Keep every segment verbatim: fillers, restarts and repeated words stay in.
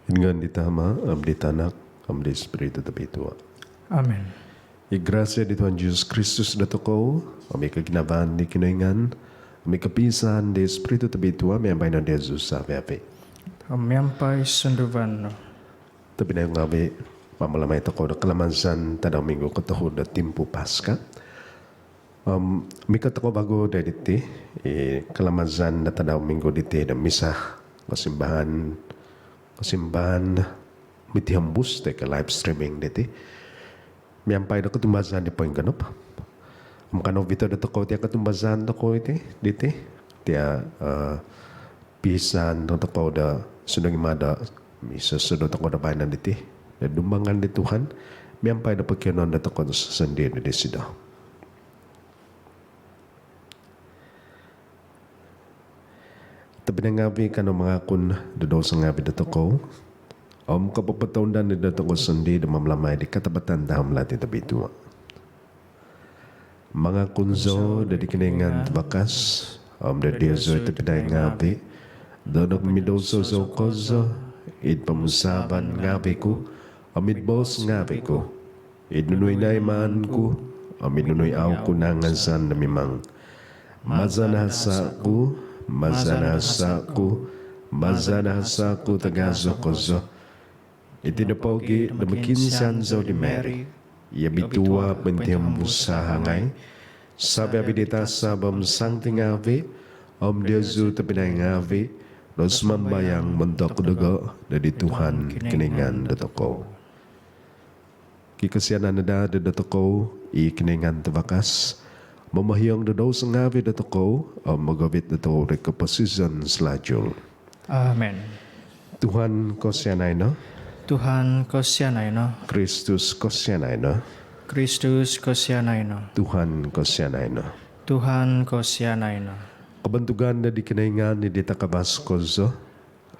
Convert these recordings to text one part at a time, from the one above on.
Id ngaan di Tama, om di Tanak, om di Spiritu Tobitua. Amin. I grasia di Tuhan Jesus Kristus dotokou, om i koginavaan di Kinoingan, om i kopisaan di Spiritu Tobitua, miampai no diozu avi-avi. Om miampai sunduvan nu. Tobpinai ngavi, mamalamai tokou do kalamazan tadau minggu kotohu do timpu Paska. Om mikot tokou vagu do diti, i kalamazan do tadau minggu diti do misa kosimbahan, kosimbahan mitihombus toi ko live streaming diti. Miampai do kotumbazaan di poinggonop. Om kanou ovito dotokou iti kotumbazaan tokou iti, diti. Iti, eh, pisaan dotokou do sundung i mada, misosodu tokou do baino diti do dumbangan di Tuhan, miampai do pokionuon dotokou sosondii disido. Tobpinai ngavi, kanou mangakun do douso ngavi dotokou, om kopopotounda dotokou sondii do mamalamai di katabatan tahu malati tobitua. Mangakun zou do di Kinoingan Tavakas, om do diozu tobpinai ngavi, do nokumidouso zou kozo, id pomusaavan ngavi ku, om id boos ngavi ku, id nunu i naimaan ku, om id nunu i au ku nangazan do mimang. Maza nahasa ku, maza nahasa ku, maza nahasa ku tagazo kozo. Iti nopogi do mokiinsian zou di Mary, i obitua pointihombus hahangai, savi-avi di tasab om santi ngavi, om diozu tobpinai ngavi, do sumambayang montok dogo do di Tuhan Kinoingan dotokou. Kikosianan no daa do dotokou i Kinoingan Tavakas, momohiong do douso ngavi dotokou, om mogovit dotokou do koposizon salajul. Amin. Tuhan kosianai no. Tuhan kosianai no. Kristus kosianai no. Kristus kosianai no. Tuhan kosianai no. Tuhan kosianai no. Kobontugan do di Kinoingan id di takavas kozo,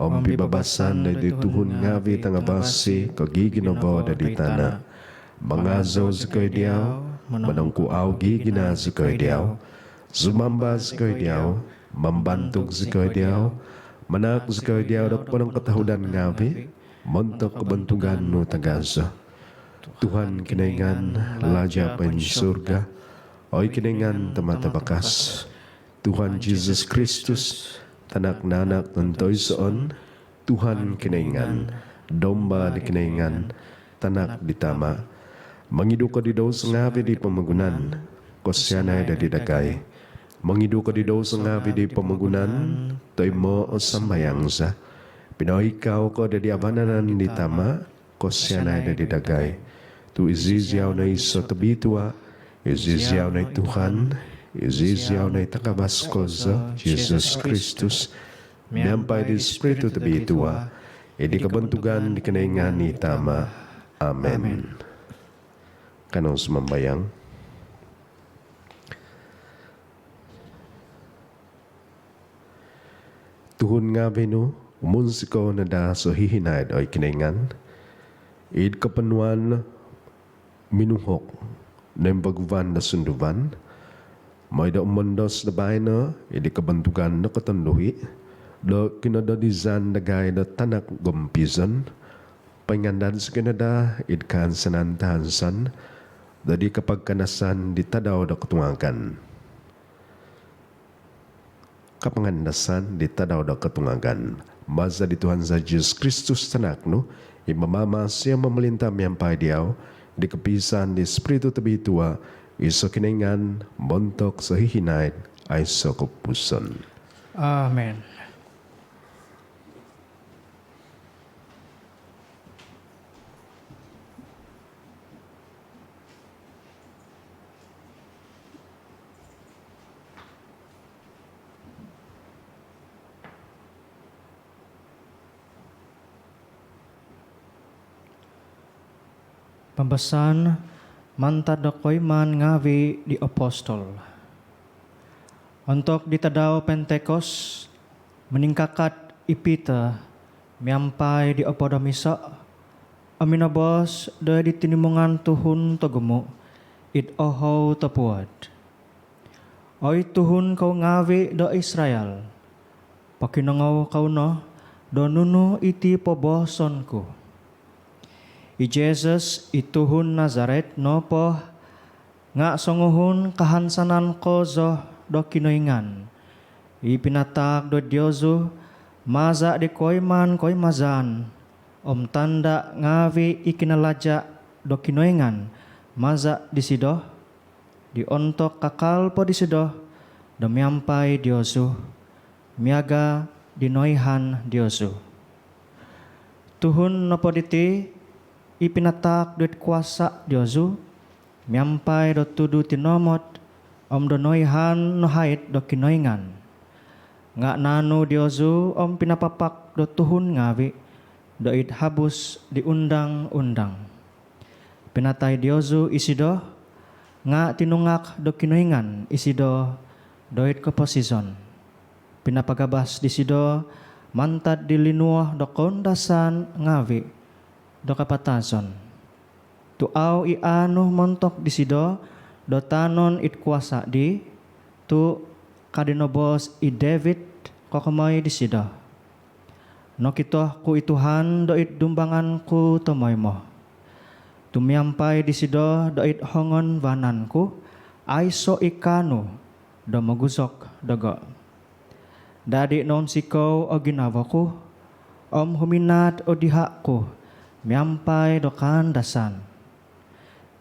om pibabasan do di tuhun ngavi tangavasi ko giginavo do di tana. Mangazou zikoi diau, monongkuau gigina zikoi diau, sumamba zikoi diau, mambantug zikoi diau, manahak zikoi diau do ponongkotohuadan ngavi, montok kobontugan nu tagazo. Tuhan Kinoingan, Laja poinsurga, oi Kinoingan Tama Tavakas. Tuhan Jesus Kristus, Tanak nanak tontoisoon, Tuhan Kinoingan, Domba di Kinoingan, Tanak di Tama. Mongidu ko di douso ngavi di pomogunan, kosianai do di dagai. Mongidu ko di douso ngavi di pomogunan, toimoo o sambayang za. Pinoikau ko do di avananan di Tama, kosianai do di dagai. Tu iziziau no iso tobitua, iziziau no i Tuhan, iziziau no i takavas kozo, Jesus Kristus, miampai di Spiritu Tobitua, id di kobontugan di Kinoingan i Tama. Amin. Kanou sumambayang. Tuhun ngavi nu, umunsikou no daa sohihinaid, oi Kinoingan, id koponuan minuhok noimbaguvan do sunduvan, moi do umondos do baino id di kobontugan do kotonduhi do kinododizan dagai do tanak gompizon, poingandad zikoi no daa id kahansanan tahansan do di kapagkanasan di tadau do kotungagan. Kapangandasan di tadau do kotungagan. Maza di Tuhan za Jesus Kristus Tanak nu, i mamamasi om momolinta miampai diau, di kopiisaan di Spiritu Tobitua, iso Kinoingan, montok sohihinaid, aiso kopupuson. Amin. Pambasaan mantad do koimaan ngaavi' di apostol. Ontok di tadau Pentekos, miningkakat i Pitor miampai di opod om iso' om minoboos do id tinimungan tuhun togumu' id ohou topuod. Oi tuhun kou ngaavi' do Israil, pokinongou kou no Do nunu iti pobooson ku? I Jesus i tuhun Nazaret nopo nga' songuhun kahansanan kozo do Kinoingan i pinataak do diozu maza' di koiman-koimazaan om tanda' ngaavi' i kinalaja' do Kinoingan maza' disido, di ontok kakal po disido do miampai diozu, miaga' di noihaan diozu. Tuhun nopo diti i pinataak dit kuasa' diozu miampai do tudu tinomod om do noihaan nohaid do Kinoingan, nga' naanu diozu om pinapapak do tuhun ngaavi' do id habus di undang-undang. Pinatai diozu isido, nga' tinungag do Kinoingan isido do id koposizon. Pinapagabas disido mantad di linuo do koundasan ngaavi' do kapatazon, tu' au i' aanu montok disido do taanon id kuasa' dii, tu' ka di noboos i David kokomoi disido, "Nokito ku i Tuhan do id dumbangan ku tomoimo. Tu' miampai disido do id hongon vanan ku, aiso' i' kaanu do moguzok dogo'. Dadi' nounsikou o ginavo ku om huminaat o diha' ku miampai do kaandasan.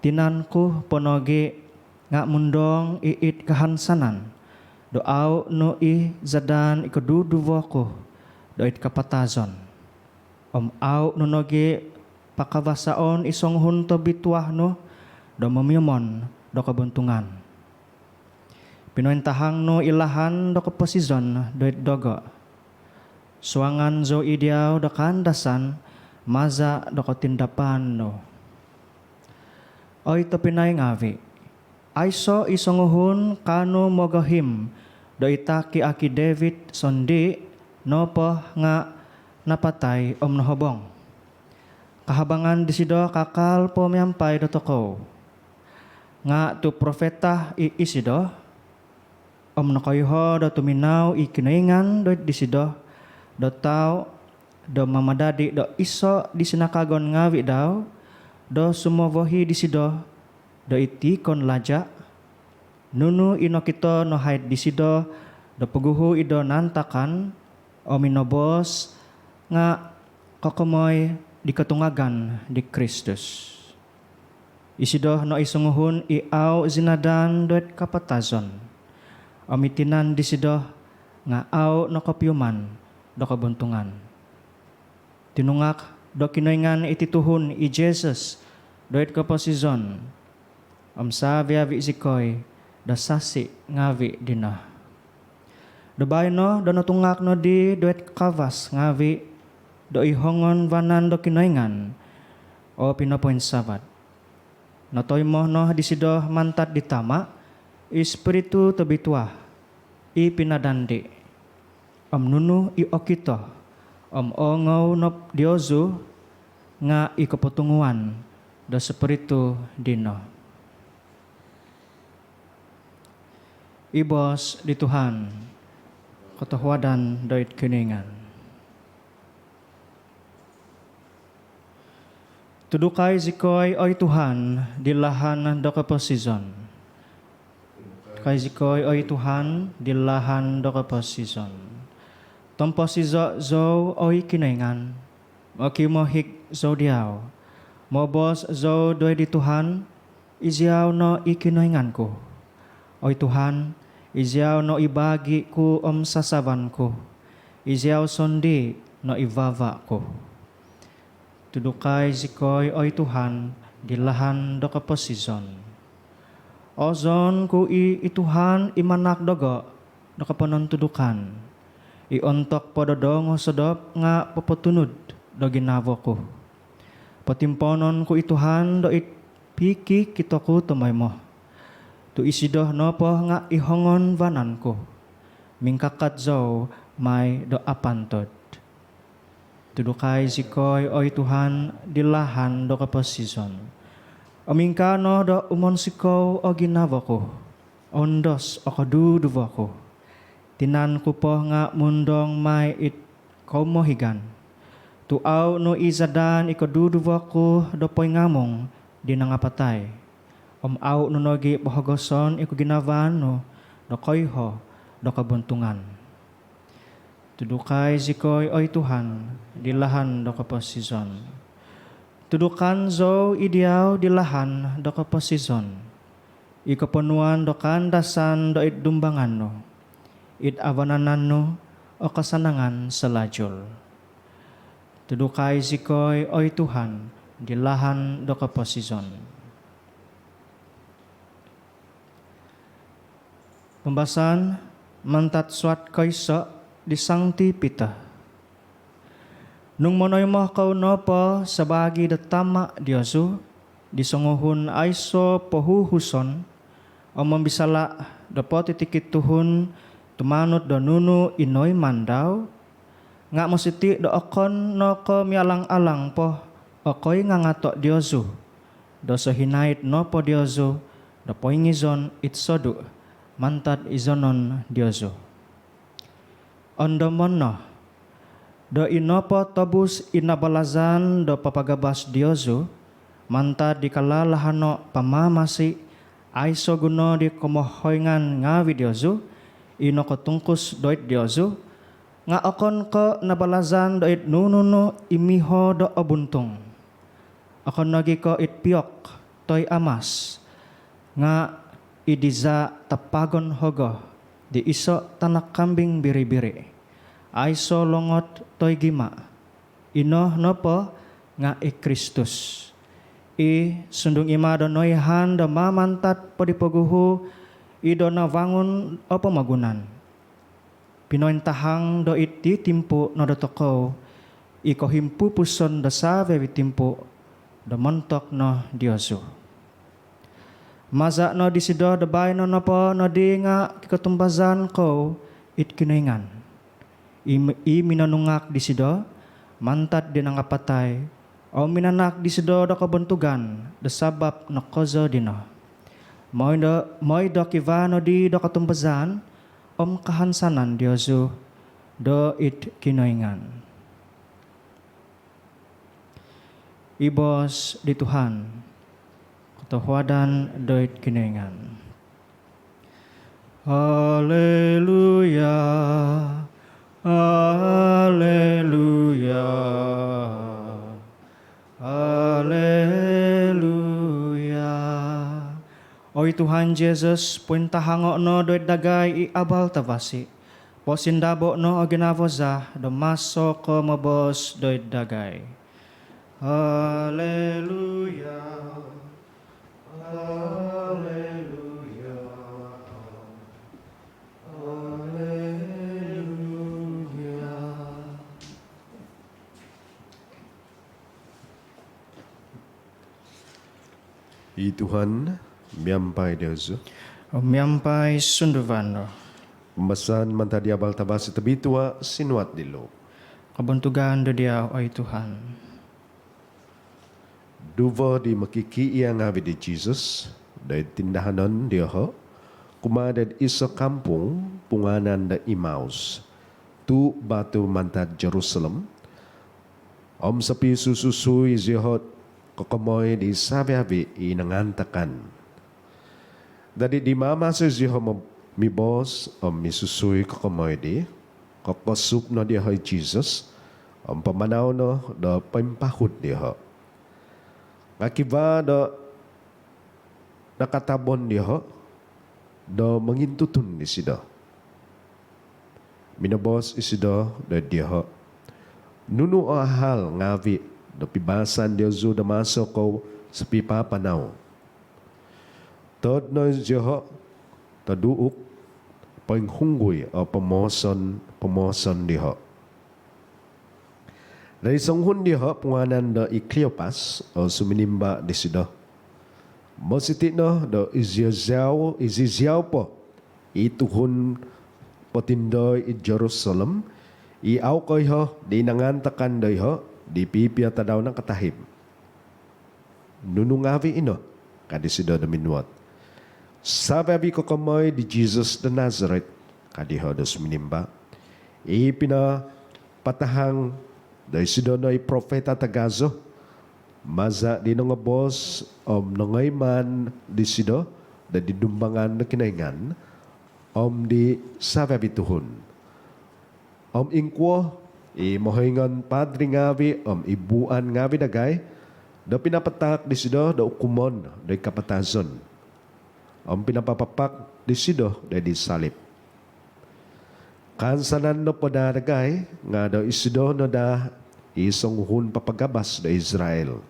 Tinan ku po nogi' nga' mundoong i' id kahansanan do au' nu i' zadaan i koduduvo ku do id kapatazon, om au' nu nogi' pakavasaon i songuhun tobitua nu do momiomon do kobontungan. Pinointahang nu i lahan do koposizon do id dogo'. Suangan zou i' diau do kaandasan maza' do kotindapaan nu." Oi tobpinai ngaavi', aiso' i songuhun kaanu mogohim do i taki-aki David sondii' nopo nga' napatai om nohobong. Kahabangan disido kakal po miampai dotokou. Nga' tu' profeta i' isido om nokoiho do tuminau i Kinoingan do id disido do tau do mamadadi' do iso' di sinakagon ngaavi' dau do sumovohi disido do id tiikon laja', nunu i nokito nohaid disido do poguhu i' do naantakan om i noboos nga' kokomoi di kotungagan di Kristus. Isido no i songuhun i au' zinadaan do id kapatazon, om i tinan disido nga' au' nokopiuman do kobontungan. Tinungag do Kinoingan iti tuhun i Jesus do id koposizon, om savi-avi' zikoi do sasi' ngaavi' dino. Do baino' do notungag nodi do id kavas ngaavi' do i hongon vanan do Kinoingan o pinopoinsavat, notoimo' no disido mantad di Tama' i Spiritu Tobitua i pinadandi', om nunu i okito om oongou no diozu nga' i kopotunguan do Spiritu dino. I boos di Tuhan. Kotohuadan do id Kinoingan. Tudukai zikoi, oi Tuhan, di lahan do koposizon. Tudukai zikoi, oi Tuhan, di lahan do koposizon. Tomposizo' zou, oi Kinoingan, mokiumohig zou diau. Moboos zou do id di Tuhan, iziau no i Kinoingan ku. Oi Tuhan, iziau no i baagi' ku om sasavan ku. Iziau sondii' no i vava' ku. Tudukai zikoi, oi Tuhan, di lahan do koposizon. Ozoon ku i' i Tuhan i manahak dogo' do koponontudukan, i ontok po do dongosodop nga' popotunud do ginavo ku. Potimpoonon ku i Tuhan do id pikikito ku tomoimo. Tu' isido nopo nga' i hongon vanan ku, mingkakat zou mai do apantod. Tudukai zikoi, oi Tuhan, di lahan do koposizon. Om ingkaa no do umonsikou o ginavo ku, oondos o koduduvo ku. Tinan ku po nga' mundoong mai id komohigan, tu' au' nu i' zadan i koduduvo ku do poingamung di nangapatai, om au' nu nogi' pohogoson i koginavaan nu do koiho' do kobuntungan. Tudukai zikoi, oi Tuhan, di lahan do koposizon. Tudukan zou i' diau di lahan do koposizon, i koponuan do kaandasan do id dumbangan nu, id avananan nu o kasanangan salajul. Tudukai zikoi, oi Tuhan, di lahan do koposizon. Pambasaan mantad suat koiso' di Sangti Pitor. Nung monoimo kou nopo sabaagi do tama' diozu di songuhun aiso' pohuhuson, om mombisala' do potitikid tuhun tumanud do nunu i noiman dau, nga' mositi' do okon no ko' mialang-alang po o koingangato' diozu do sohinaid nopo diozu do poingizon id sodu' mantad izonon diozu. Ondomon no do i nopo tobus i nabalazan do papagabas diozu mantad di kalalahano' pamamasi aiso' guno di komohoingan ngaavi' diozu i nokotungkus doid diozu, nga' okon ko' nabalazan doid nunu-nunu i miho do obuntung, okon nogi' ko' id piok toi amas, nga' id iza' tapagon hogo di iso' tanak kambing biri-biri, aiso' longot toi gima', ino nopo nga' i Kristus, i sundung ima do noihaan do mamantad po di poguhu i do navangun o pomogunan, pinointahang do iti timpu' no dotokou i kohimpupuson do savi-avi' timpu' do montok no diozu. Maza' no disido do baino nopo nodi nga' kikotumbazaan kou id Kinoingan, i, i minonungag disido mantad di nangapatai, om minanaak disido do kobontugan do sabap no kozo dino. Moi do, moi do kivaa nodi do kotumbazaan om kahansanan diozu do id Kinoingan. I boos di Tuhan. Kotohuadan do id Kinoingan. Haleluya, haleluya, haleluya. Oi Tuhan Jesus, pointahango' no do id dagai i abal tavasi'. Posindabo' no o ginavo za do maso ko moboos do id dagai. Haleluya. Haleluya. Haleluya. I Tuhan miampai diozu. Om miampai sunduvan nu. Pambasaan mantad di abal tavasi' tobitua' sinuat di Luk. Kobontugan do diau, oi Tuhan. Duvo di mokikiia' ngaavi' di Jesus do id tindahanon dioho' kumaa do id iso' kampung pungaanan do Imaus, tu' batu mantad Jerusalem, om sopisususui zioho' kokomoi di savi-avi' i nangaantakan. Dadi' di maamaso zioho' mo-, miboos om misusui kokomoi di, kokosup no dioho' i Jesus om pamanau no do poimpahud dioho'. Nga' kivaa do nakatabon dioho' do mongintutun disido. Minoboos isido do dioho', nunu o hal ngaavi' do pibaasan diozu do maso kou sopipapanau? Tood no zioho' toduuk poinghunggui o pomooson, pomooson dioho'. Dadi' songuhun dioho' pungaanan do i Kliopas o suminimba' disido, mositi' no do iziau-ziau, iziziau po i tuhun potindoi id Jerusalem i au' koiho di nangaantakan doiho' di pipio tadau nakatahib. Nunu ngaavi' ino? Ka disido do minuot. Savi-avi' kokomoi di Jesus do Nazaret, ka dioho' do suminimba', i pina-, patahang do isido no i profeta tagazo, maza' di nongoboos om nongoiman disido do id dumbangan do Kinoingan om di savi-avi' tuhun. Om ingkuo i mohoingon padri ngaavi' om i buuan ngaavi' dagai do pinapataak disido do ukumon do id kapatazon om pinapapapak disido do id salib. Kaansanan nopo daa dagai nga' do isido no daa i songuhun papagabas do Israel.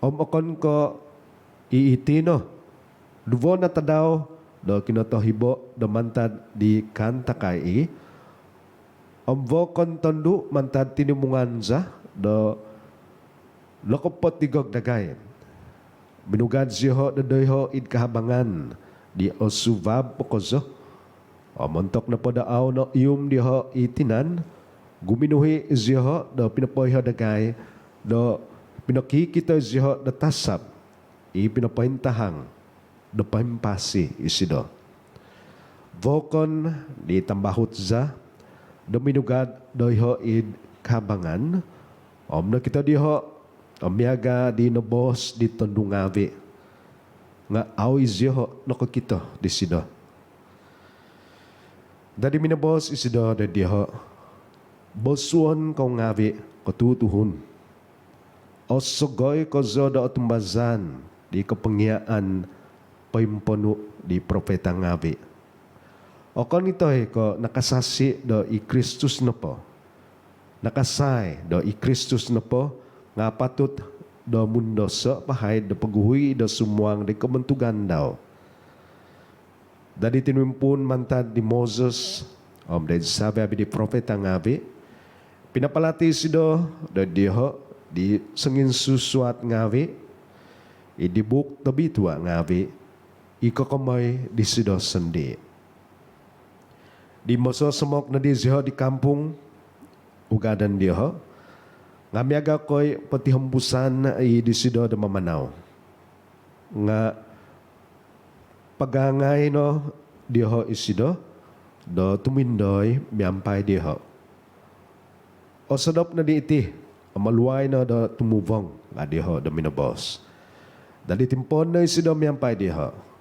Om okon ko' i iti no, duvo no tadau do kinotohibo' do mantad di kaantakai i', om vookon tondu' mantad tinimungan za do nokopotigog dagai. Minugad zioho' do doiho' id kahabangan di osuvab po kozo. Om ontok nopo do au' no ium dioho' i tinan, guminuhi' zioho' do pinopoiho' dagai do pinokikito zioho' do tasab i pinopointahang do poimpasi isido. Vookon di tambahut za do minugad doiho' id kahabangan, om nokito dioho' om miaga' di noboos di tondu' ngaavi', nga' au' i' zioho' nokokito disido. Dadi' minoboos isido do dioho', bosuon kou ngaavi' ko tuutuhun, osogoi kozo do otumbazaan di kopongiaan poimponu' di profeta ngaavi'. Okon i' toi ko' nakasasi' do i Kristus nopo, nakasai do i Kristus nopo nga' apatut do mundoso' pahai do poguhui do sumuang di kobontugan dau. Dadi' tinimpuun mantad di Moses om di savi-avi' di profeta ngaavi', pinapalati' isido do dioho' di songinsusuat ngaavi' id di buuk tobitua' ngaavi' i kokomoi disido sondii'. Di mososomok nodi zioho' di kampung ugadan dioho', nga' miaga' ko' i' potihombusan i' disido do mamanau, nga' pagaangai no dioho' isido do tumindoi miampai dioho'. Osodop nodi iti om oluai no do tumuvong, nga' dioho' do minoboos. Dadi' timpoon no isido miampai dioho'.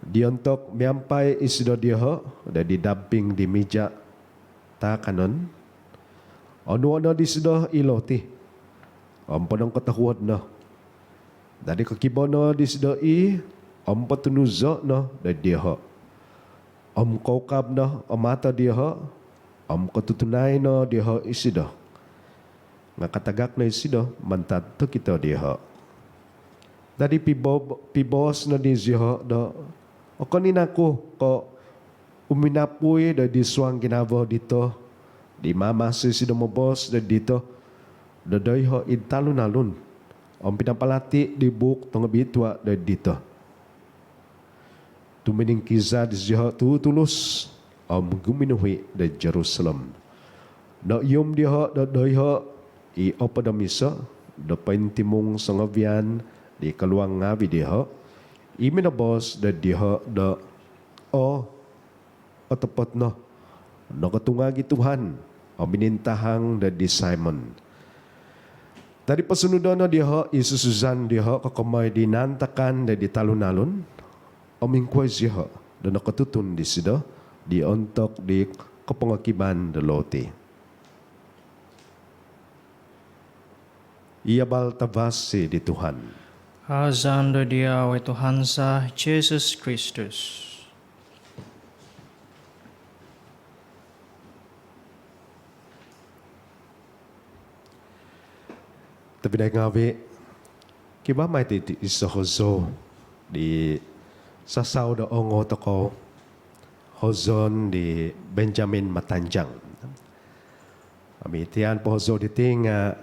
Di ontok miampai isido dioho' do id damping di mija' taakanon, onuo' no disido i loti om ponongkotohuod no. Dadi' kokibo' no disido i' om potunuzo' no do dioho'. Om koukab no o mato dioho' om kotutunai no dioho' isido. Nga' katagak no isido mantad tokito dioho'. Dadi' pibo- piboos nodi zioho' do, okon i' naku ko' uminapui do id suang ginavo dito di maamaso isido moboos do dito do doiho' id talun-alun om pinapalati' di buuk tongobitua' do dito? Tuminingkizad zioho' tutulus om guminuhi' do Jerusalem. Noium dioho' do doiho' i opod om iso' do pointimung songovian di koluang ngaavi' dioho' i minoboos do dioho' do, "Oo, otopot no, nokotungag i Tuhan om minintahang do di Simon." Dadi' posunudon no dioho' i susuzan dioho' kokomoi di naantakan do di talun-alun om ingkuo i' zioho' do nokotutun disido di ontok di kopongokiban do loti. I abal tavasi di Tuhan. Hazan do diau, oi Tuhan za, Jesus Kristus. Tobpinai ngaavi', kivaa mai iti iso hozou di sasau do ongo tokou, hozou di Benjamin Matanjang. Om iti nopo hozou diti nga'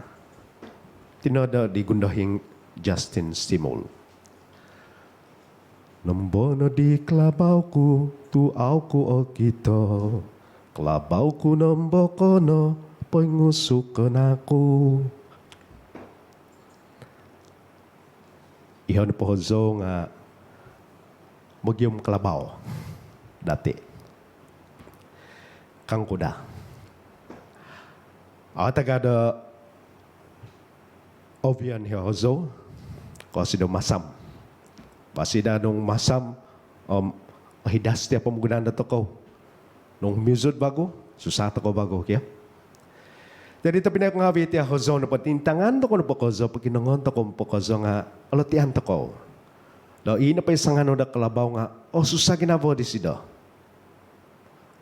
tinodo' di Gundohing Justin Stimol. Nombo nodi kalabau ku tu' au' ku okito, kalabau ku nombo ko no poingusuk ko naku. Iho nopo hozou nga' mogium kalabau dati'. Kangku daa. Au taga do ovian iho hozou, kosido masam. Basi do nung masam om ohidas tia pomogunan do tokou. Nung miusud vagu, susah tokou vagu kio. Jadi tobpinai ku ngaavi, tia hozou nopo, intangan tokou nopo kozo, pokinongoon tokou nopo kozo nga olotian tokou do i nopo i sanganu do kalabau nga osusa ginavo disido.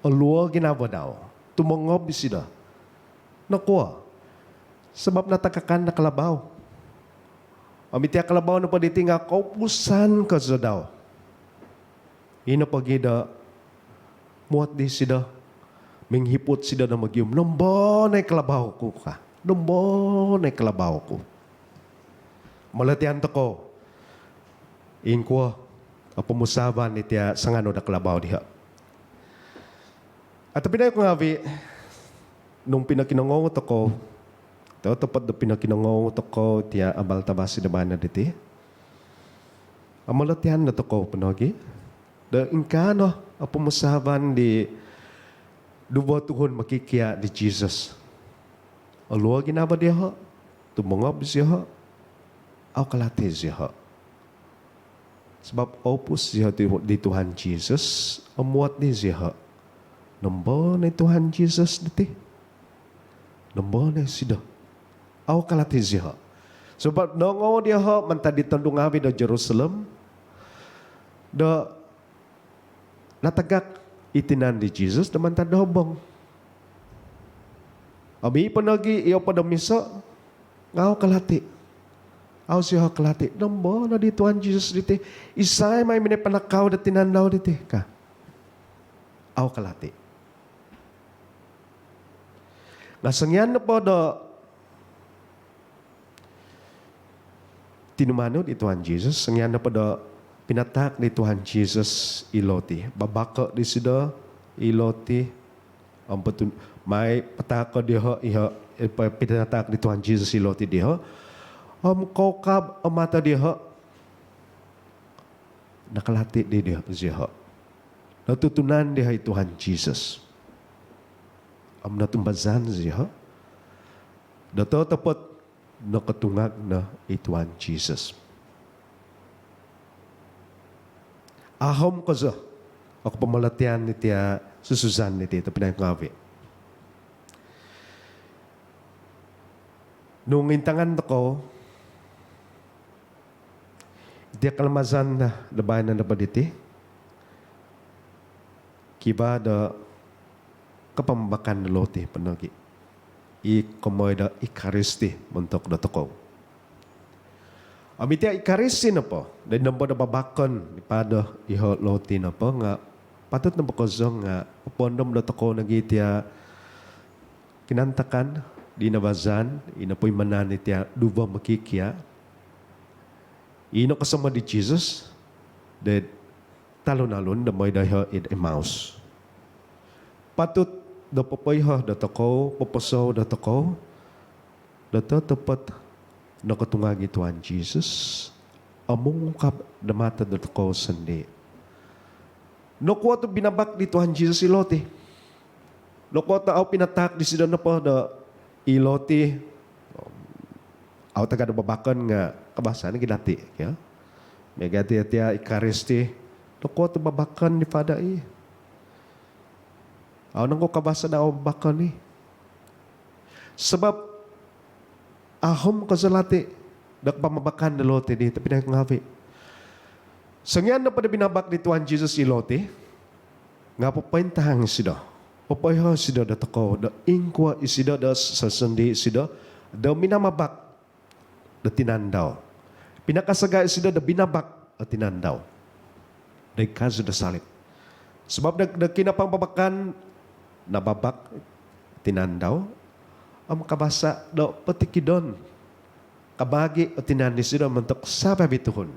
Oluo ginavo dau. Tumongob isido. Nokuo? Sabap natagakan do kalabau. Om itia kalabau nopo diti nga koupusan kozo dau. Ino pogi do muot disido, minghiput isido do mogium, "Nombo no i kalabau ku?" ka. "Nombo no i kalabau ku?" Molotian tokou ingkuo o pomusaavan itia sanganu do kalabau diho. Tobpinai ku ngaavi, nung pinokinongou tokou, totopot do pinokinongou tokou tia abal tavasi do baino diti, molotian no tokou po nogi do ingkaa no o pomusaavan di duvo tuhun mokikia di Jesus. Oluo ginavo dioho, tumongob zioho, au kalati zioho. Sabap oupus zioho di, di Tuhan Jesus, om muot di zioho, "Nombo no i Tuhan Jesus diti? Nombo no isido?" Au kalati zioho. Sabap noongou dioho mantad di tondu ngaavi do Jerusalem do natagak i tinan di Jesus do mantad do hobong. Om i po nogi i opod om iso nga au kalati. Au zioho kalati, "Nombo no di Tuhan Jesus diti? Isai mai minopanakau do tinan dau diti?" ka. Au kalati. Nga songian nopo do tinumanud i Tuhan Jesus, songian nopo do pinataak di Tuhan Jesus i loti, babako disido i loti, om potun-, mai pataako dioho iho, eh, pa-, pinataak di Tuhan Jesus i loti diho, om koukab o mato dioho, nakalati di dioho, zioho. Notutunan dioho i Tuhan Jesus. Om notumbazaan zioho do totopot nokotungag no i Tuhan Jesus. Ahom kozo o kopomolotian itia susuzan diti, tobpinai ku ngaavi. Nung intangan tokou itia kalamazan do baino nopo diti, kivaa do kapamabakan do loti po nogi. I komoi do Ekaristi montok dotokou. Om itia Ekaristi nopo, do nombo do babakon i pado iho loti nopo nga patut nopo kozo nga popoondom dotokou nogi itia kinantakan di nabazaan, i nopoimanan itia duvo mokikia, i nokosomod di Jesus do talun-alun do mooi doiho id Emmaus. Patut do popoiho dotokou, poposou dotokou do totopot nokotungag i Tuhan Jesus om mongungkab do mato dotokou sondii. Nokuo tu binabak di Tuhan Jesus i loti? Nokuo tu au pinataak disido nopo do i loti, au tagad do babakon nga kabasa nogi dati, kio? Miaga ti itia Ekaristi, nokuo tu babakon di pado i? Au nangku kabasa do au babakon i? Sabap ahom kozo lati do kapamabakan do loti di, tobpinai ku ngaavi. Songian nopo do binabak di Tuhan Jesus i loti, nga popointahang isido, popoiho isido dotokou do ingkuo isido do sosondii isido do minamabak do tinan dau. Pinakasaga isido do binabak o tinan dau doid kazu do salib. Sabap do, do kinapamabakan, nababak tinan dau, om kabasa do potikidon, kabaagi o tinan disido montok savi-avi tuhun.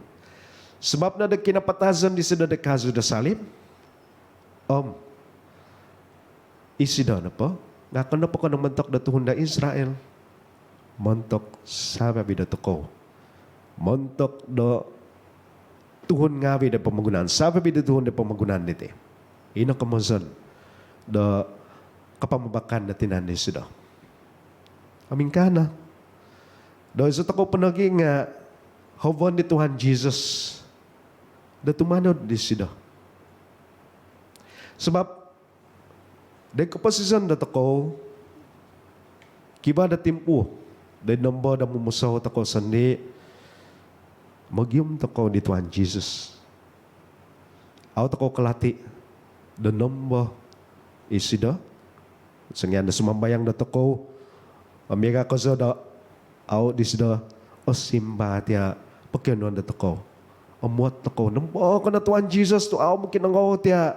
Sabap no do kinapatazon disido do kazu do salib, om isido nopo nga okon nopo ko no montok do tuhun do Israel, montok savi-avi dotokou, montok do tuhun ngaavi do pomogunan, savi-avi do tuhun do pomogunan diti. Ino komozon do kapamabakan do tinan disido. om ingkaa no. Do iso tokou po nogi nga hovon di Tuhan Jesus do tumanud disido. Sabab di koposizon dotokou, kivaa do timpu do nombo do momusou tokou sondii, mogium tokou di Tuhan Jesus. Au tokou kalati do nombo isido. Songian do sumambayang dotokou, miaga kozo do au disido osimba tia pokionuon dotokou. Omuot tokou, nombo ko no Tuhan Jesus tu au mokinongou tia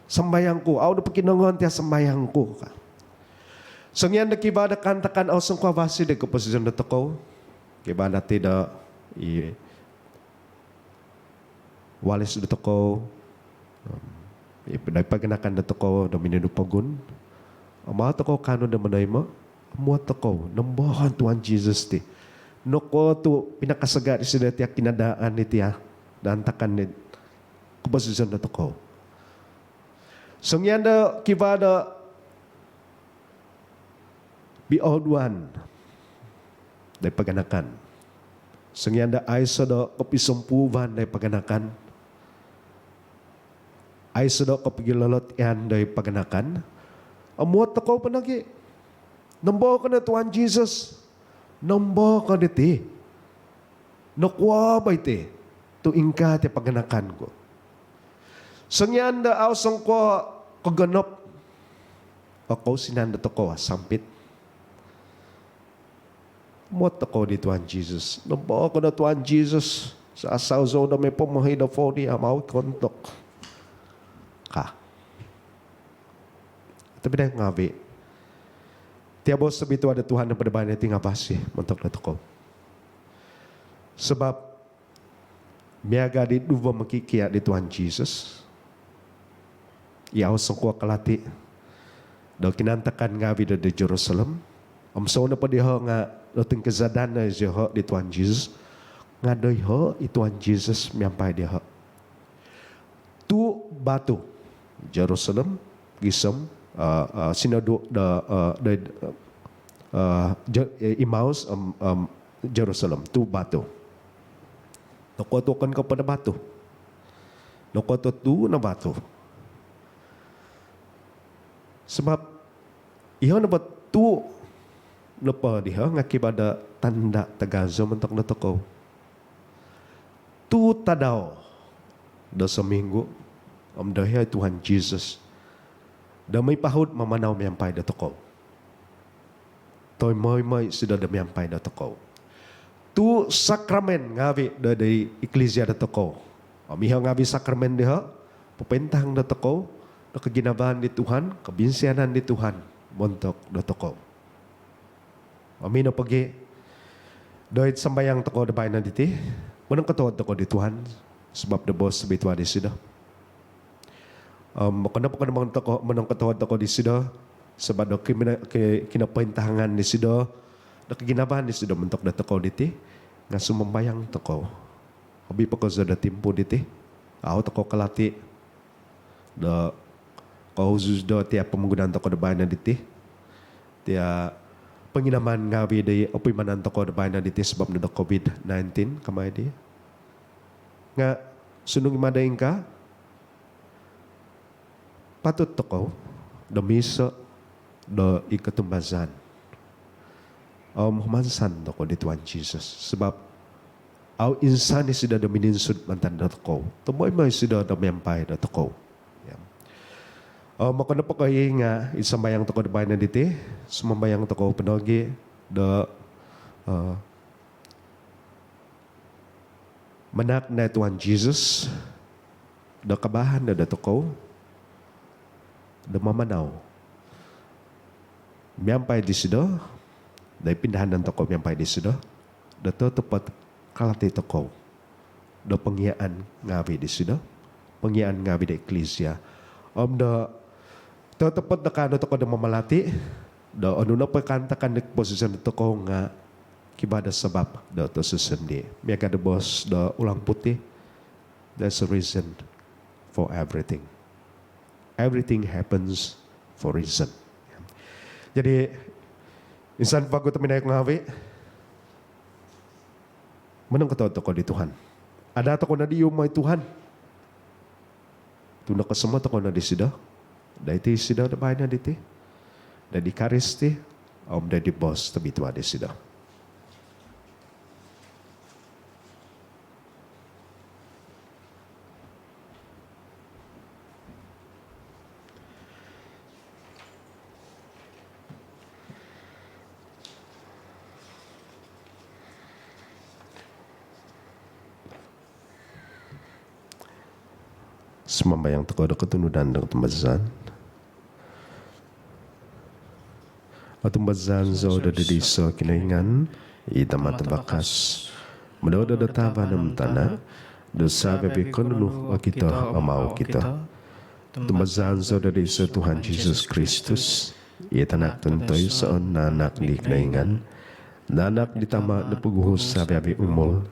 sambayang ku, au do pokinongoon tia sambayang ku, ka. Songian do kivaa do kaantakan au songkuo avasi do koposizon dotokou, kivaa dati do i walis dotokou, om i paganakan dotokou do minidu pogun, om au tokou kaanu do monoimo, omuot tokou, nombo ko no Tuhan Jesus ti. Nokuo tu pinakasaga disido tia kinadaan di tia do antakan di koposizon dotokou. Songian do kivaa do bioduan do paganakan. Songian do aiso do kopisompuuvan do paganakan, aiso do kopigilolotian do paganakan, omuot tokou po nogi, nombo ko no Tuhan Jesus, nombo ko diti. Nokuo bo iti tu ingkaa tia paganakan ku. Songian do au songkuo kogonop o kousinan dotokou asampit, omuot tokou di Tuhan Jesus. Nombo ko no Tuhan Jesus, sasau zou do moi pomohi do fodi om au kontok, ka. Tapi do ngavi, tia boos tobitua do Tuhan do pada baino ti nga avasi montok dotokou. Sabab miaga di duvo mokikia di Tuhan Jesus i au songkuo kalati do kinaantakan ngavi do di Jerusalem, om sou nopo diho nga do tingkazadan no iziho di Tuhan Jesus, nga doiho i Tuhan Jesus miampai diho. Tu batu, Jerusalem gisom, eh, eh, sinodu do, eh, do, eh, Je-, eh, Emmaus, em, em, Jerusalem, tu batu. Nokuo tu okon ko po no batu? Nokuo tu tu no batu? Sabab iho nopo tu nopo diho nga kivaa do tanda tagazo montok dotokou. Tu tadau do sominggu om doiho i Tuhan Jesus do moi pahud mamanau miampai dotokou. Toi moi-moi isido do miampai dotokou. Tu sakramen ngavi do di iklisia dotokou. Om iho ngavi sakramen diho popointahang dotokou do koginavaan di Tuhan, kobinsianan di Tuhan montok dotokou. Om ino pogi doid sambayang tokou do baino diti, monongkotohuod tokou di Tuhan sabab do boos tobitua disido. Om okon nopo ko no monongkotohuod tokou disido sabab do kimina-, ki-, kinopointahangan disido do koginavaan disido montok dotokou diti, nga sumambayang tokou. Hobi po kozo do timpu diti, au tokou kalati do kohusus do tia pomogunan tokou do baino diti, tia ponginaman ngavi di opuimanan tokou do baino diti sabab no do COVID nineteen kamai di. Nga sundung i mada ingkaa, patut tokou do miiso do i kotumbazaan om humansan tokou di Tuhan Jesus sabab au insan isido do mininsud mantad dotokou, toi moi-moi isido do miampai dotokou. Ya. Om okon nopo ko i nga id sambayang tokou do baino diti, sumambayang tokou po nogi do, eh, manahak no i Tuhan Jesus do kabaahan no dotokou do mamanau miampai disido, do pindahanan tokou miampai disido, do totopot kalati tokou do pongiaan ngavi disido, pongiaan ngavi do iklisia. Om do totopot do kaanu tokou do mamalati do onu nopo kaantakan di koposizon dotokou nga kivaa do sabab do tososondii. Miaga do boos do ulang putih, there's a reason for everything. Everything happens for reason. Jadi, Insan vagu tobpinai ku ngaavi', monongkotoluod tokou di Tuhan. Ada' tokou no di iumai Tuhan tu' nokosomo tokou no disido, doiti isido do baino diti, doid Ikaristi om doid boos tobitua disido. Sumambayang tokou do kotunudan do kotumbazaan. Otumbazaan zou do doid iso' Kinoingan, i Tama' tavakas, monodo do tavan om tana', do savi-avi' ko' nunu okito om au okito. Otumbazaan zou do doid iso' Tuhan Jisus Kristus, i Tanak tontoisoon naanak di Kinoingan, naanak di Tama' do poguhu savi-avi' umul,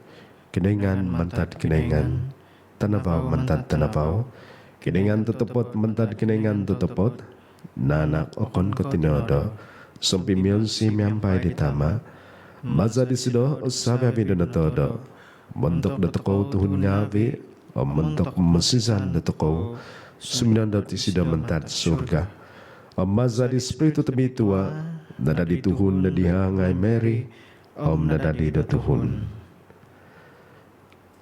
Kinoingan mantad Kinoingan, tanavau mantad tanavau, Kinoingan totopot mantad Kinoingan totopot, naanak okon ko' tinoodo, sompimionsi miampai di Tama'. Maza' disido o savi-avi' do notoodo. Montok dotokou tuhun ngaavi' om montok momosizan dotokou, suminondot isido mantad surga. Om maza' di Ispiritu Tobitua, nadadi tuhun do diha ngai' Mary, om nadadi do tuhun.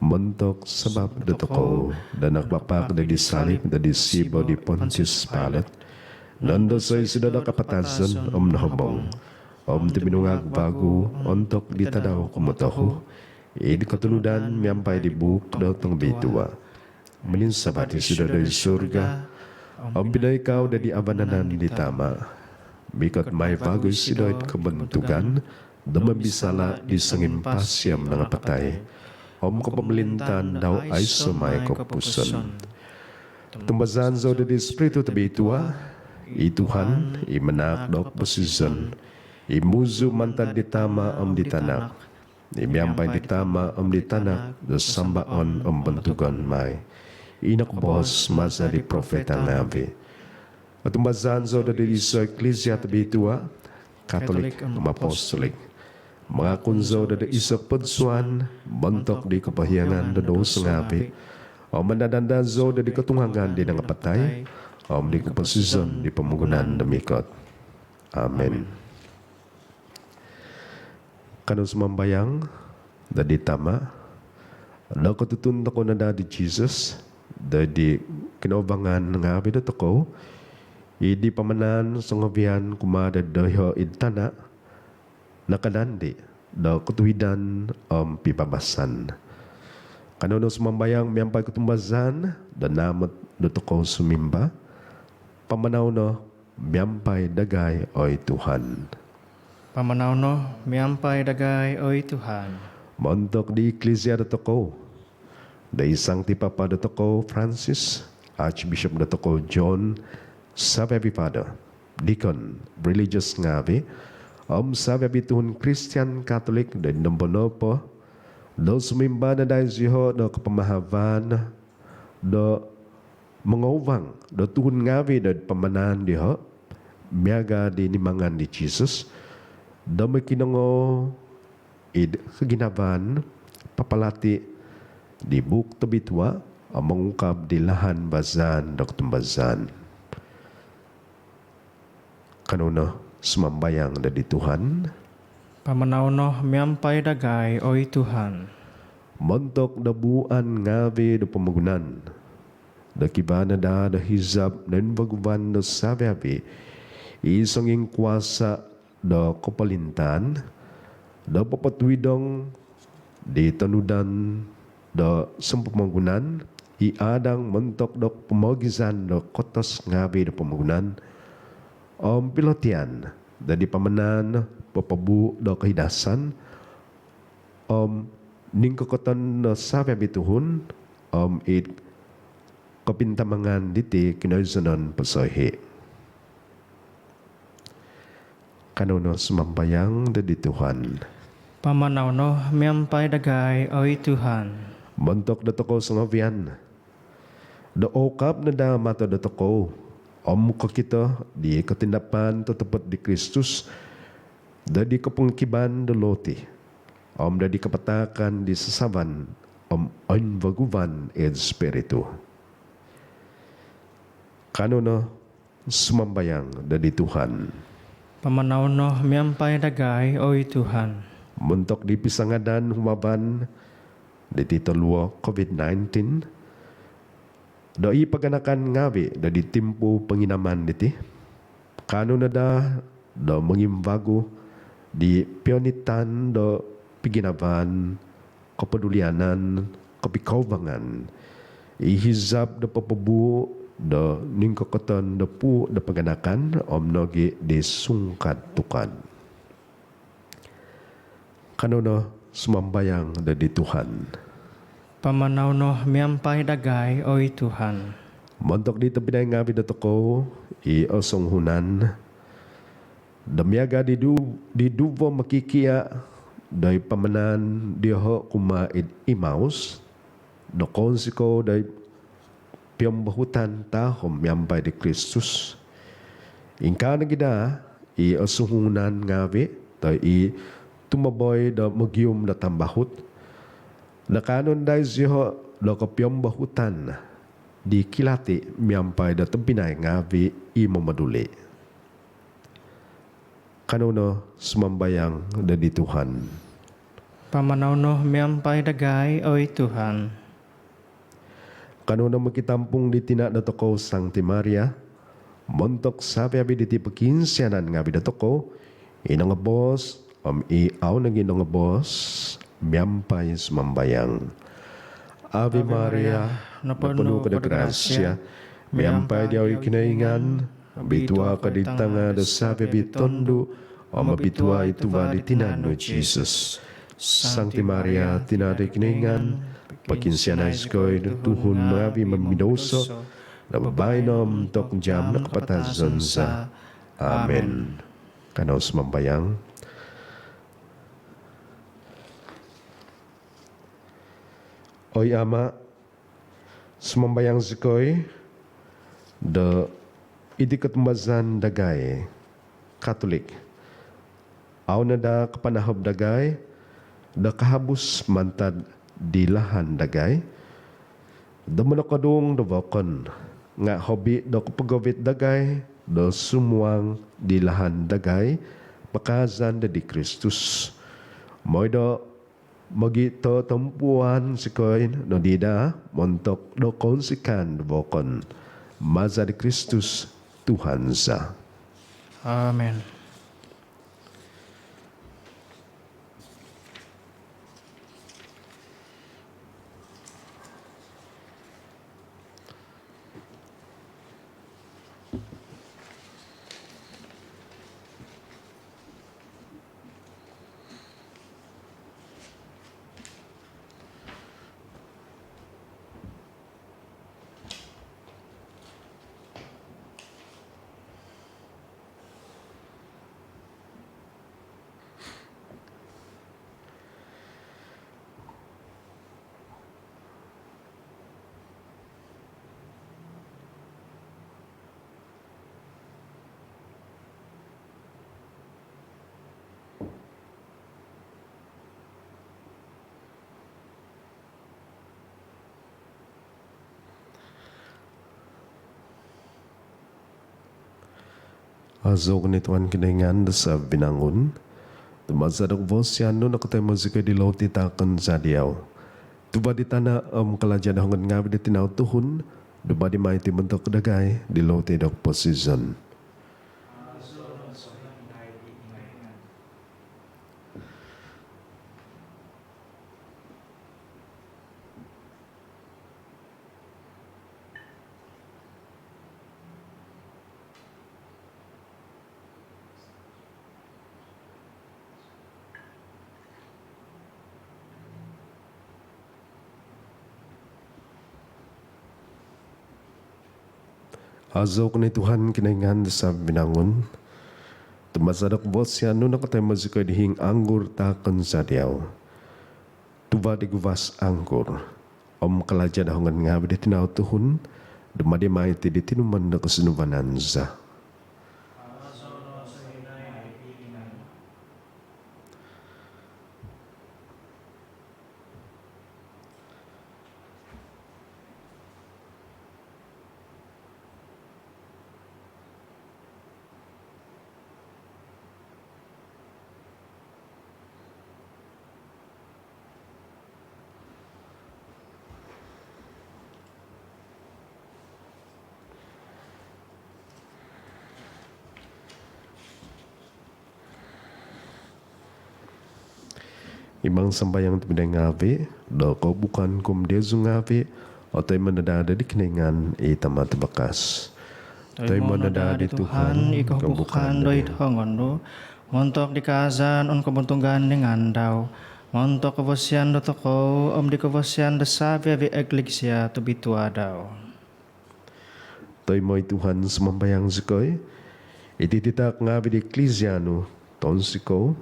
Montok sabap dotokou do nakapapak doid salib doid siba' di Pontius Pilate, nondosoi isido do kapatazon om nohobong, om tuminungag vagu ontok di tadau kumotohu, id kotunudan miampai di buuk do tongobitua. Mininsavat isido doid surga om pinoikau doid vanan di Tama'. Mikot mai vagu isido id kobontugan do momisala' di songimpasi om nangapatai, om kopomolintaan dau aiso' mai kopupuson. Otumbazaan zou doid Ispiritu Tobitua, i Tuhan, i manahak do koposizon, i muzu mantad di Tama' om di Tanak, i miampai di Tama' om di Tanak do sambaon om bontugon mai, i nokobohos maza' di profeta ngaavi'. Otumbazaan zou doid iso' Iklisia tobitua, Katolik om Apostolik. Mangakun zou doid iso' podsuan montok di kopohiangan do douso ngaavi', om mandad-andad zou doid kotungagan di nangapatai, om di koposizon di pomogunan do mikot. Amin. Kanou sumambayang doid Tama', do kotutun tokou no daa di Jisus doid kinoubangan ngaavi' dotokou, id pamanaan songovian kumaa doid doiho' id tana', nakadandi do kotuhidan om pibabasan. Kanou no sumambayang miampai kotumbazaan do naamot dotokou sumimba. Pamanau no miampai dagai, oi Tuhan. Pamanau no miampai dagai, oi Tuhan. Montok di Iklisia dotokou, di Sangti Papa dotokou Francis, Archbishop dotokou John, savi-avi' father, deacon, religious ngaavi', om savi-avi' tuhun Kristian Katolik do nombo nopo, do sumimba no daa zioho' do kapamahavan do mongouvang do tuhun ngaavi' do pamanaan dioho', miaga' di nimaan di Jisus, do mokinongou id koginavaan, papalati' di buuk tobitua, om mongungkab di lahan bazaan do kotumbazaan. Kanou no sumambayang doid Tuhan. Pamanau no miampai dagai, oi Tuhan. Montok do buuan ngaavi' do pomogunan, do kivaa no daa do hizab noimbaguvan do savi-avi' i songingkuasa' do kopolintaan, do popotuidong di tonudan do sompomogunan i aadang montok do pomoogizan do kotos ngaavi' do pomogunan, om pilotian do di pamanaan popobuu' do kohidasan om ningkokoton do savi-avi' tuhun, om id kopintamangan diti kinoizonon posoihi'. Kanou no sumambayang doid Tuhan. Pamanau no miampai dagai, oi Tuhan. Montok dotokou songovian, do oukab no daa mato dotokou om kokito di kotindapaan totopot di Kristus, do di kopongikiban do loti, om do di kapatahakan di sasaban om oinvaguvan id Spiritu. Kanou no sumambayang do di Tuhan. Pamanau no miampai dagai, oi Tuhan. Montok di pisangadan humaban diti toluo COVID nineteen, do i paganakan ngaavi do di timpu ponginaman diti, kaanu no daa do mongimbagu di pionitan do piginavaan, kopodulianan, kopikoubangan, i hizab do popobuu do ningkokoton do puu do paganakan om nogi di sungkad tukad. Kanou no sumambayang do di Tuhan. Pamanau no miampai dagai, oi Tuhan. Montok di tobpinai ngaavi dotokou i osonguhunan do miaga di du-, di duvo mokikia do i pamanaan dioho kumaa id Imaus, do kounsikou do i piombohutan tahom miampai di Kristus. Ingkaa nogi daa i osonguhunan ngaavi do i tumoboi do mogium do tambahut, do kaanu no daa zioho do kopiombohutan di kilati miampai do tobpinai ngaavi i momoduli. Kanou no sumambayang do di Tuhan. Pamanau no miampai dagai, oi Tuhan. Kanou no mokitampung di tina dotokou Sangti Maria, montok savi-avi diti pokiinsianan ngaavi dotokou, i nongoboos om i au nogi nongoboos, miampai sumambayang. Ave Maria, noponu ko do grasia, miampai diau i Kinoingan, obitua ko di tanga do savi-avi tondu, om obitua i tuva di tinan nu Jisus. Sangti Maria, tina do Kinoingan, pokiinsianai zikoi do tuhun ngaavi momidouso, do baino om ontok jaam do kapatazon za. Amen. Kanou sumambayang. Oi Ama, sumambayang zikoi do iti kotumbazaan dagai Katolik au no daa kapanahob dagai do kahabus mantad di lahan dagai do monokodung do vokon, nga hobi do kopogovit dagai do sumuang di lahan dagai pakaazan do di Kristus, moi do mogitotompuan zikoi nodi daa montok do kounsikaan do vokon. Maza di Kristus Tuhan za. Amen. Azoon ko no Tuhan Kinoingan do savi-vinangun. Tu maza do kavasian nu nokotoimo zikoi di loti taakon za diau. Tuva di tana om kalaja do hongon ngaavi di tinau tuhun, dumadi mai iti montok dagai di loti do koposizon. Azoon ko no Tuhan Kinoingan do savi-vinangun. Tu maza do kavasian nu nokotoimo zikoi di hiing anggur taakon za diau. Tuva di guvas anggur om kalaja do hongon ngaavi di tinau tuhun, dumadi mai iti di tinumon do kosunduvanan za. Imang sambayang tobpinai ngaavi', do kohubukan ku om diozu ngaavi' otoimo no daa di Kinoingan i Tama' tavakas. Toimo no daa di Tuhan i kohubukan doid hongon nu, montok di kaazaan om kobontugan di ngaan dau, montok kovosian dotokou om di kovosian do savi-avi' eklisia tobitua dau. Toimo' oi Tuhan, sumambayang zikoi, iti titaak ngaavi' di eklisia nu tonsikou,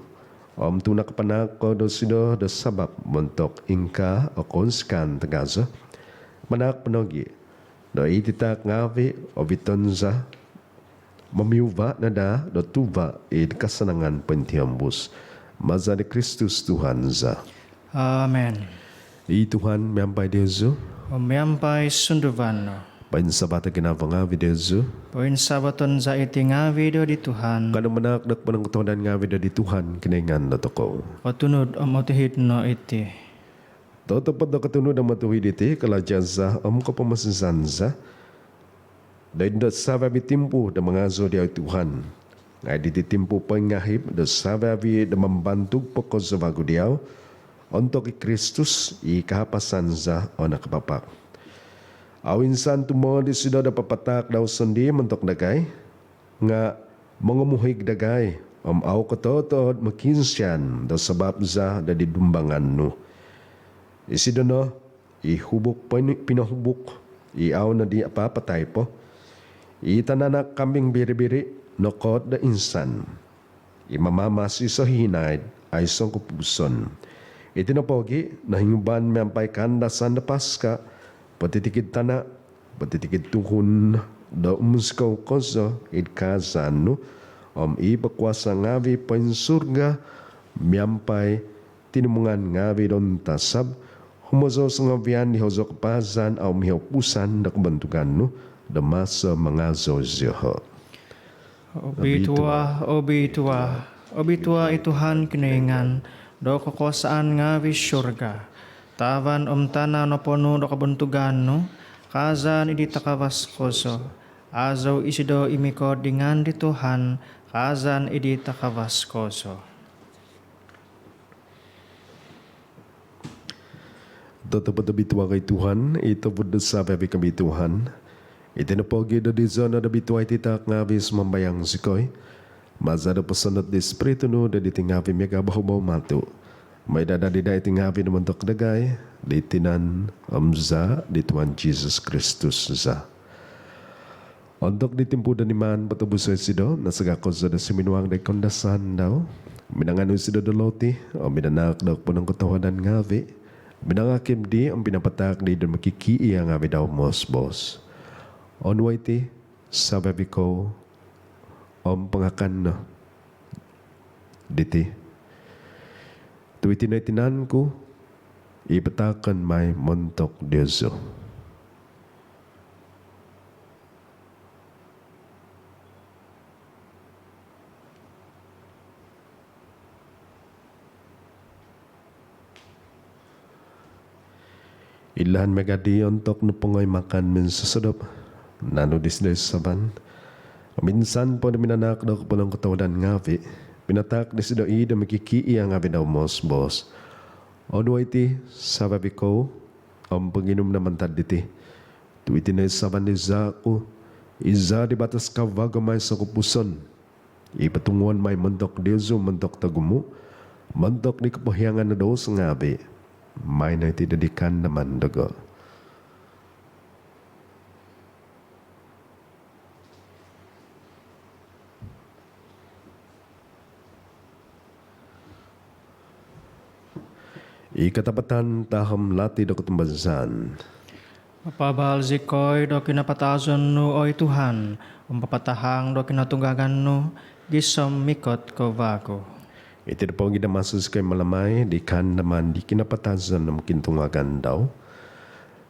om tu' nakapanaak ko dosido do sabap montok ingkaa o kounsikaan tagazo, manaak po nogi' do iti titaak ngaavi' oviton za, momiuva' no daa do tuva' id kasanangan pointihombus. Maza di Kristus Tuhan za. Amen. I Tuhan miampai diozu. Om miampai sunduvan nu. Poinsavato' ginavo ngaavi' diozu. Poinsavaton za iti ngaavi' do di Tuhan. Kanou manaak do ponongkotohuadan ngaavi' do di Tuhan Kinoingan dotokou. Otunud om otuhid no iti. Totopot do kotunud om otuhid iti, kalaja' za om kopomosizan za do id savi-avi' timpu do mangazou diau oi Tuhan, nga' id iti timpu poingahib do savi-avi' do mambantug po kozo vagu diau, ontok i Kristus i kahapasan za o nakapapak. Au insan tumood disido do papataak dau sondii' montok dagai, nga' mongomuhig dagai, om au kototood mokiinsian do sabap za do id dumbangan nu. Isido no i hubuk pin-, pinohubuk, i au nodi apapatai po, i tananak kambing biri-biri nokoot do insan, i mamamasi sohinaid aiso' kopupuson. Iti nopogi' nohinguban miampai kaandasan do Paska, potitikid tana', potitikid tuhun do umunsikou kozo id kaazaan nu, om i pokuasa' ngaavi' poinsurga miampai tinimungan ngaavi' do untasab, humozou songovian di hozou kapaazan au mihopusan do kobontugan nu, do maso mangazou zioho'. Obitua, obitua, obitua i Tuhan Kinoingan do kokuasaan ngaavi' surga. Tavan om tana' noponu' do kobontugan nu, kaazan id di takavas kozo. Azou isido i mikot di ngaan di Tuhan, kaazan id di takavas kozo. Totopot obitua ko oi Tuhan, i tuvud do savi-avi' kobituaan. Iti nopogi' do dizo no do bitua iti taak ngaavi', sumambayang zikoi, maza do posonod di Ispiritu nu do diti ngaavi' miaga' bohobou matu', moi do adadi daa iti ngaavi' do montok dagai di tinan om zaa' di Tuhan Jisus Kristus za. Ontok di timpu do nimaan potobuso' isido, nasaga' kozo do suminuang do id kaandasan dau, minanganu isido do loti om minanaak do ponongkotohuadan ngaavi', minangakib dii om pinapataak dii do mokikiia' ngaavi' dau moos-boos: Onuo' iti, savi-avi' kou, om pangakan no diti, tu' iti no i tinan ku i pataakon mai montok diozu. Id lahan miaga' dii, ontok nopongo i makan minsosodop, nanu disido i sasaban om insan po do minanaak do ponongkotohuadan ngaavi', pinataak disido i' do mokikiia' ngaavi' dau moos-boos: Onuo' iti, savi-avi' kou, om ponginum no mantad diti, tu' iti no i sasaban di zaa' ku, i zaa' di batos kavagu om aiso' kopupuson, i potunguon mai montok diozu om montok togumu', montok di kopohiangan do douso ngaavi'. Maai no iti do id kaandaman dogo. I katapatan tahom lati do kotumbazaan. Papaabal zikoi do kinapatazon nu, oi Tuhan, om papatahang do kinotunggangan nu, gisom mikot ko vagu. Iti nopogi' do maso zikoi malamai di kaandaman di kinapatazon om kinotunggangan dau,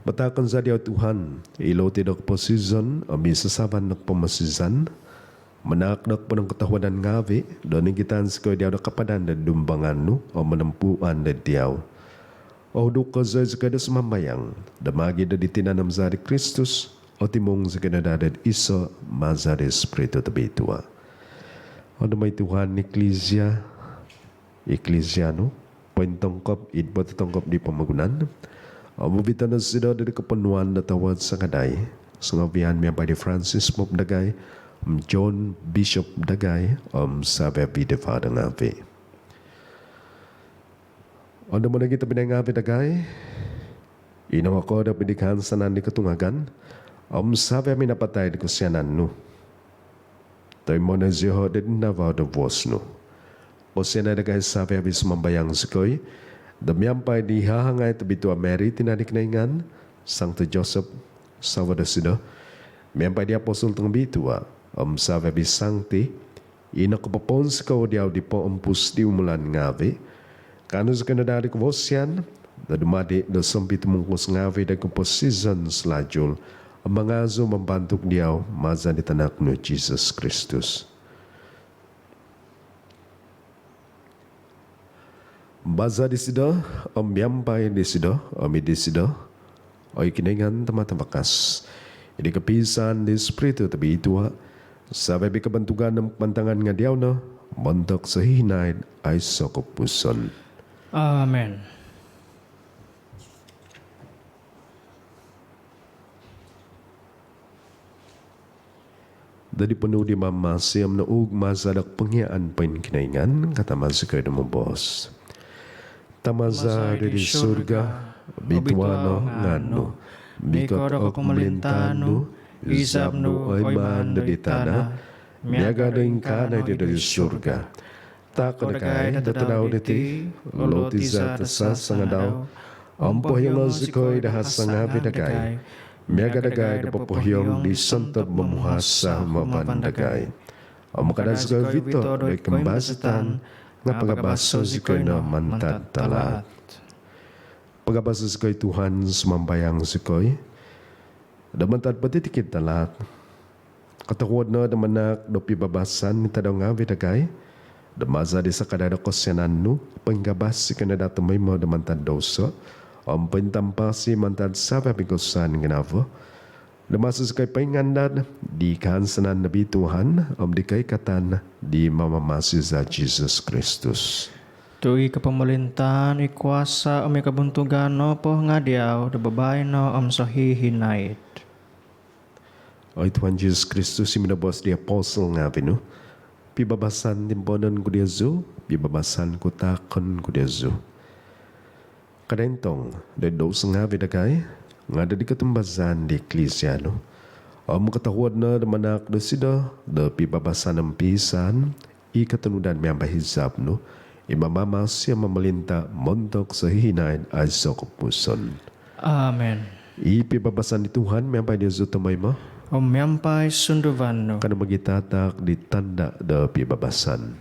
pataakon za diau, oi Tuhan, i loti do koposizon om i sasaban do kopomosizan, manaak do ponongkotohuadan ngaavi', do nigitan zikoi diau do kapadan do id dumbangan nu om monompuan do id diau. Ohuduk kozo zikoi do sumambayang do maagi' do di tinan om zaa' di Kristus, otimung zikoi no daa do id iso' maza di Ispiritu Tobitua. Ondomo', oi Tuhan, i Iklisia, i Iklisia nu, pointongkop id pototongkop di pomogunan om ovito' no isido do koponuan do towod sangadai songovian miampai di Francis Pope dagai om John Bishop dagai om savi-avi' di Father ngavi'. Ondomo' nogi' tobpinai ngavi' dagai i nongoko do pinikansanan di kotungagan om savi-avi' napatai di kosianan nu. Toimo' no zioho' do id nawau do vuos nu. Kosianai dagai savi-avi', sumambayang zikoi do miampai di hahangai tobitua Mary tina' di Kinoingan, Sangti Joseph savo' dosido, miampai di apostol tongobitua om savi-avi' sangti i nokopopounsikou diau di poompus di umulan ngavi', kaanu zikoi no daa di kobosian do dumadi' do sompitumungkus ngavi' do koposizon salajul om mangazou mambantug diau maza' di tanak nu Jisus Kristus. Maza' disido om miampai disido om id disido, oi Kinoingan Tama' Tavakas, id kopiisaan di Ispiritu Tobitua, savi-avi' kabantugan om kapantangan nga' diau no montok sohihinaid aiso' kopupuson. Amen. Do di ponuu' di Mamamasi om nouug maza' do kopongiaan poinkinoingan, katama zikoi do moboos: Tama za do id surga, obitua no ngaan nu, mikot o kopomolintaan nu, izab nu oimaan do id tana' miaga' do ingkaa no id id surga. Taak dagai do tadau diti o loti za do sasangadau, om pohiongo' zikoi do hasa' ngavi' dagai miaga' dagai do popohiong di sontob momuhasa' humaban dagai. Om kada' zikoi ovito' do id koimbazatan, nga' pagabaso' zikoi no mantad talaat. Pagabaso' zikoi Tuhan, sumambayang zikoi, do mantad potitikid talaat. Kotohuod no do manaak do pibabasan id tadau ngavi' dagai, do maza' di sakadai do kosianan nu poingabas zikoi no daa tomoimo do mantad douso om pointampasi mantad savi-avi' kosusaan ginavo, do maso zikoi poingandad di kahansanan nobitua om di koikatan di Mamamasi za Jisus Kristus. Tu' i kopomolintaan, i kuasa' om i kobontugan nopo nga' diau do babaino om sohihinaid. Oi Tuhan Jisus Kristus, i minoboos di apostol ngavi' nu: Pibabasan timponon ku diozu, pibabasan ku taakon ku diozu. Kada' intong do id douso ngavi' dagai, nga' do id kotumbazaan di Eklisia nu. Om kotohuod no do manaak dosido do pibabasan om piisaan, i kotonudan miampai hizab nu, i mamamasi om momolinta' montok sohihinaid aiso' kopupuson. Amen. I pibabasan di Tuhan miampai diozu tomoimo. Om miampai sunduvan nu. Kanou mogitataak di tanda' do pibabasan.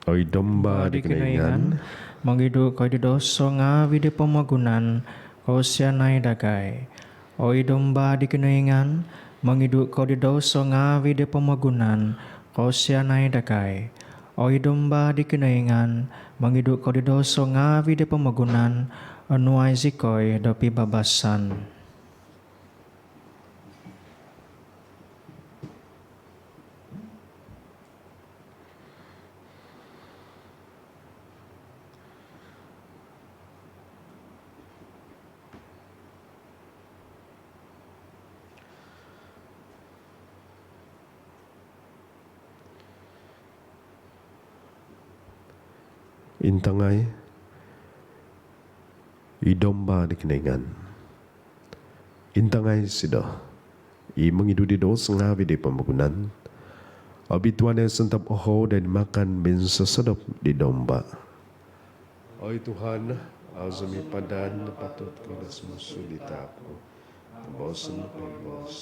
Oi Domba di Kinoingan, mongidu' ko di douso ngavi' di pomogunan, kosianai dagai. Oi Domba di Kinoingan, mongidu' ko di douso ngavi' di pomogunan, kosianai dagai. Oi Domba di Kinoingan, mongidu' ko di douso ngavi' di pomogunan, onuai zikoi do pibabasan. Intangai i Domba di Kinoingan. Intangai isido i mongidu' di douso ngavi' di pomogunan. Obituan i sontob ohou do id makan minsosodop di Domba. Oi Tuhan, au zou mipadan do patut ko do sumuang id taap ku, nga' boos no iso boos,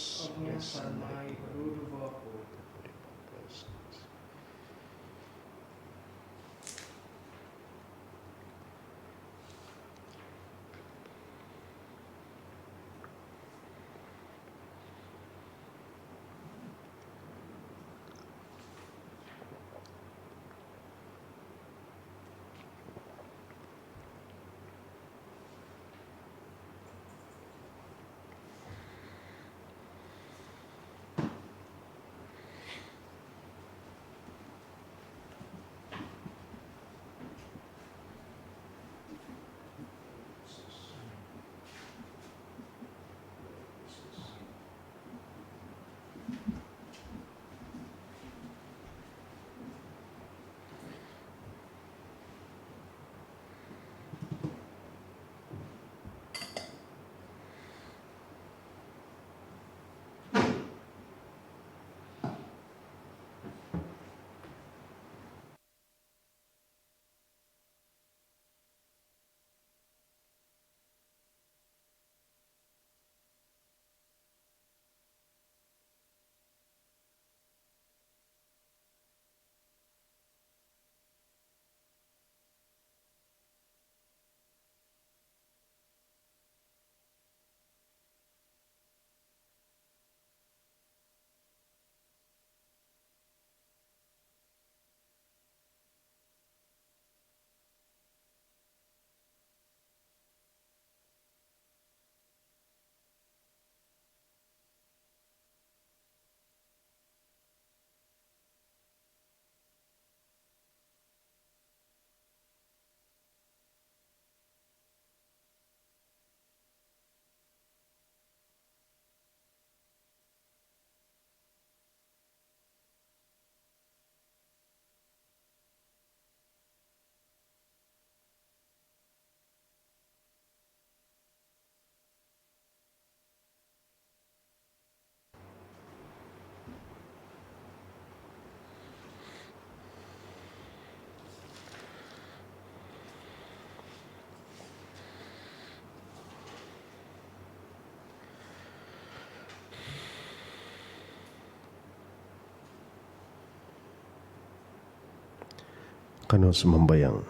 Kanou sumambayang.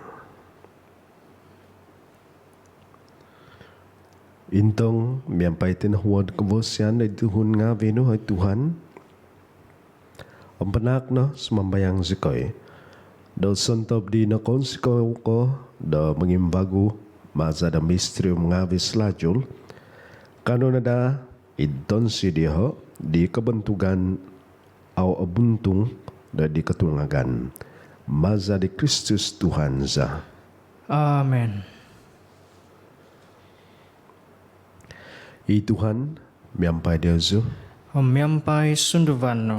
Intong miampai tinahuod kavasian do tuhun ngaavi' nu, oi Tuhan, om panaak no, sumambayang zikoi, do sontob di nokounsikou ko do mongimbagu maza' do mistirium ngaavi' salajul, kaanu no daa id tonsi dioho' di kobontugan au' obuntung do di kotungagan. Maza' di Kristus Tuhan za. Amin. I Tuhan miampai diozu. Om miampai sunduvan nu.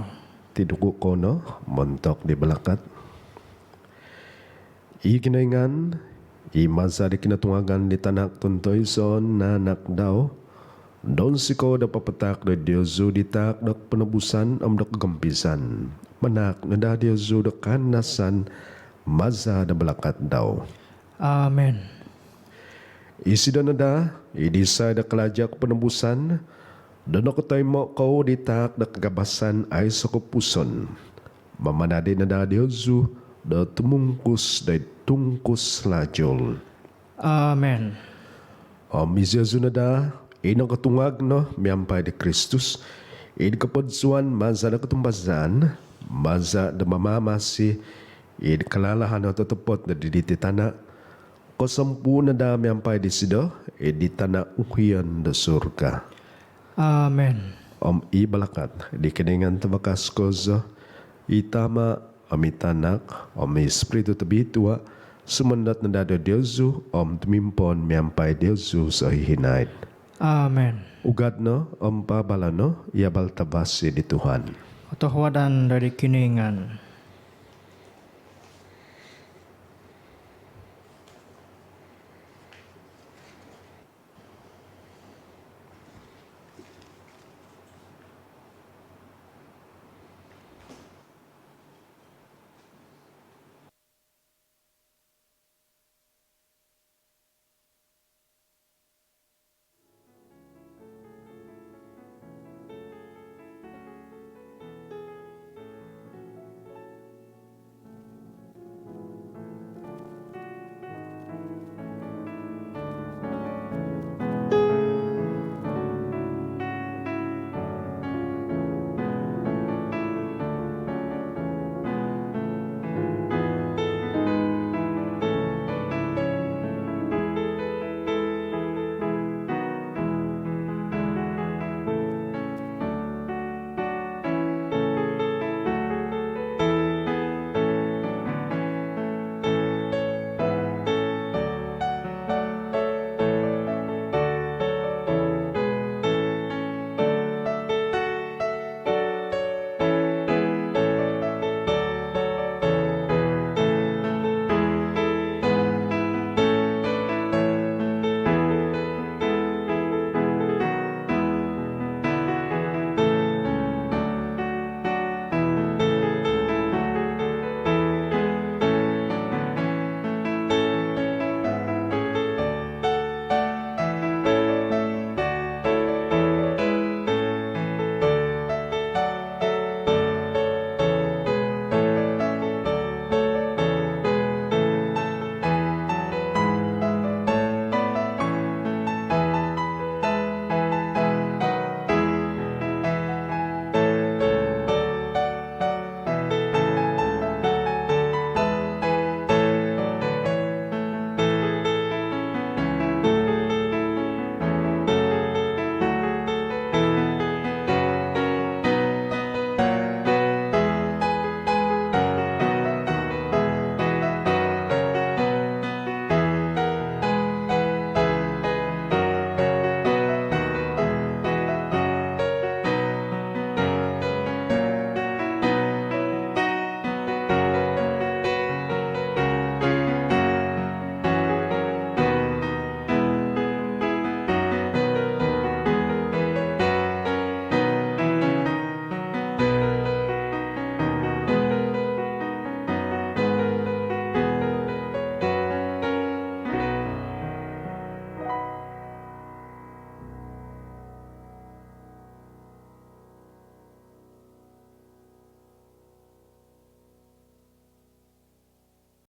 Tiduku' kou no montok di balakat. I Kinoingan, i maza' di kinotungagan di Tanak tontoiso naanak dau, do nounsikou do papataak do diozu di taak do ponobusan om do kogompizan, manaak no daa diozu do kaandasan maza' do balakat dau. Amin. Isido no daa, i disai do kalaja' koponobusan, do nokotoimo' kou di taak do kagabasan aiso' kopupuson, mamanadi' no daa diozu do tumungkus doid tungkus salajul. Amin. Om iziozu no daa, i nokotungag no miampai di Kristus id kopodsuan maza' do kotumbazaan, maza' do mamamasi id kalalahan do totopot do diti tana', kosompuu no daa miampai disido id tana' uhion do surga. Amin. Om i balakat di Kinoingan Tavakas kozo, i Tama', om i Tanak, om i Spiritu Tobitua', sumondot no daa do diozu om tumimpoon miampai diozu sohihinaid. Amin. Ugad no om paabalo' no i abal tavasi di Tuhan. Kotohuadan do di Kinoingan.